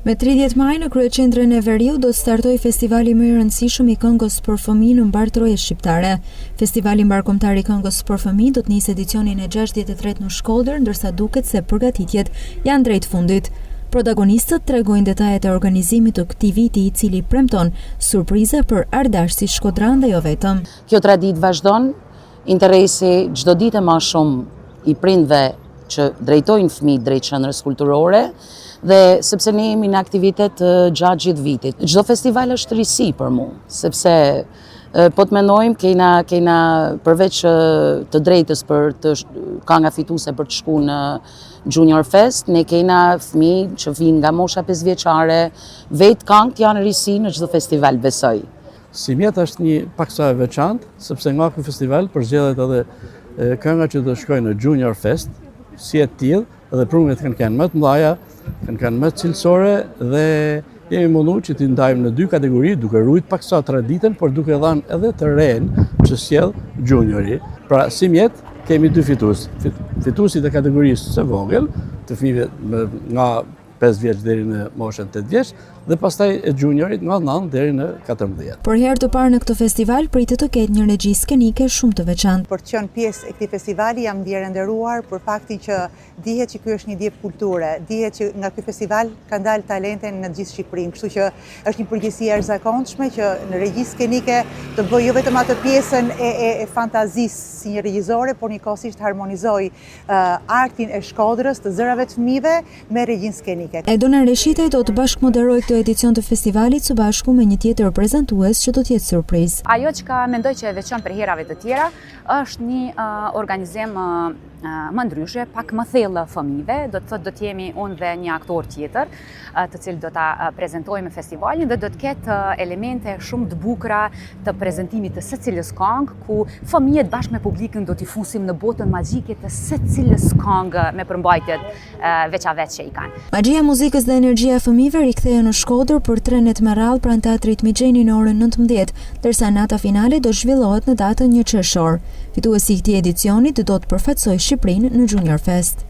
Me 30 maj në kryeqendrën e Veriut do të startojë festivali më i rëndësishëm i këngës për fëmijë në mbarë trojet shqiptare. Festivali Mbarëkombëtar i Këngës për Fëmijë do të nisë edicionin e 63 në Shkodër, ndërsa duket se përgatitjet janë drejt fundit. Protagonistët tregojnë detajet e organizimit të këtij viti i cili premton surpriza për artdashësit shkodranë dhe jo vetëm. Kjo traditë vazhdon, interesi çdo ditë e ma shumë i prindve që drejtojnë fëmijët drejt qendrës kulturore dhe sepse ne jemi në aktivitet gjatë gjithë vitit. Çdo festival është risi për mu, sepse po të mendojmë kena kena përveç të drejtës për të kanga fituese për të shku në Junior Fest, ne kena fëmijë që vijnë nga mosha 5 vjeçare, vetë kangët janë risi në çdo festival, besoj. Simjet është një paksa e veçantë, sepse nga ky festival përzgjedhet edhe kënga që do të shkojë në Junior Fest, si e tillë, edhe prurjet kanë qenë më të mëdha, kanë qenë më cilësore dhe jemi mundu që t'i ndajmë në dy kategori, duke rujt paksa traditën, por duke dhanë edhe të renë që sjell juniori. Pra, simjet kemi dy fitues. Fituesit e kategorisë së vogël, të fëmijëve nga 5 vjeç deri në moshën 8 vjeç dhe pastaj e juniorit nga 9 deri në 14. Për herë të parë në këtë festival pritet të ketë një regji skenike shumë të veçantë. Për të qenë pjesë e këtij festivali jam ndjerë e nderuar për faktin që dihet që ky është një djep kulture, dihet që nga ky festival kanë dalë talente në gjithë Shqipërinë, kështu që është një përgjegjësi e jashtëzakonshme që në regji skenike të bëj jo vetëm atë pjesën e, e, e fantazisë si një regjizore, por njëkohësisht të harmonizoj artin e Shkodrës, të zërave të fëmijëve me regjinë skenike. Edona Reshitaj do të bashkëmoderojë këtë edicion të festivalit së bashku me një tjetër prezantues që do të jetë surprizë. Ajo çka mendoj që e veçon prej herave të tjera është një organizim më ndryshe, pak më thellë fëmijëve, do të thotë do të jemi unë dhe një aktor tjetër, të cilët do ta prezentojmë festivalin dhe do të ketë elemente shumë të bukura të prezentimit të secilës kangë, ku fëmijët bashkë me publikun do t'i fusim në botën magjike të secilës kangë me përmbajtjet veç a veç që i kanë. Magjia e muzikës dhe energjia e fëmijëve rikthehen në Shkodër për tre net me radhë pranë Teatrit Migjeni në orën 19, ndërsa nata finale do zhvillohet në datën 1 qershor. Fituesi i këtij edicioni do të përfaqësojë Shqipërinë në Junior Fest.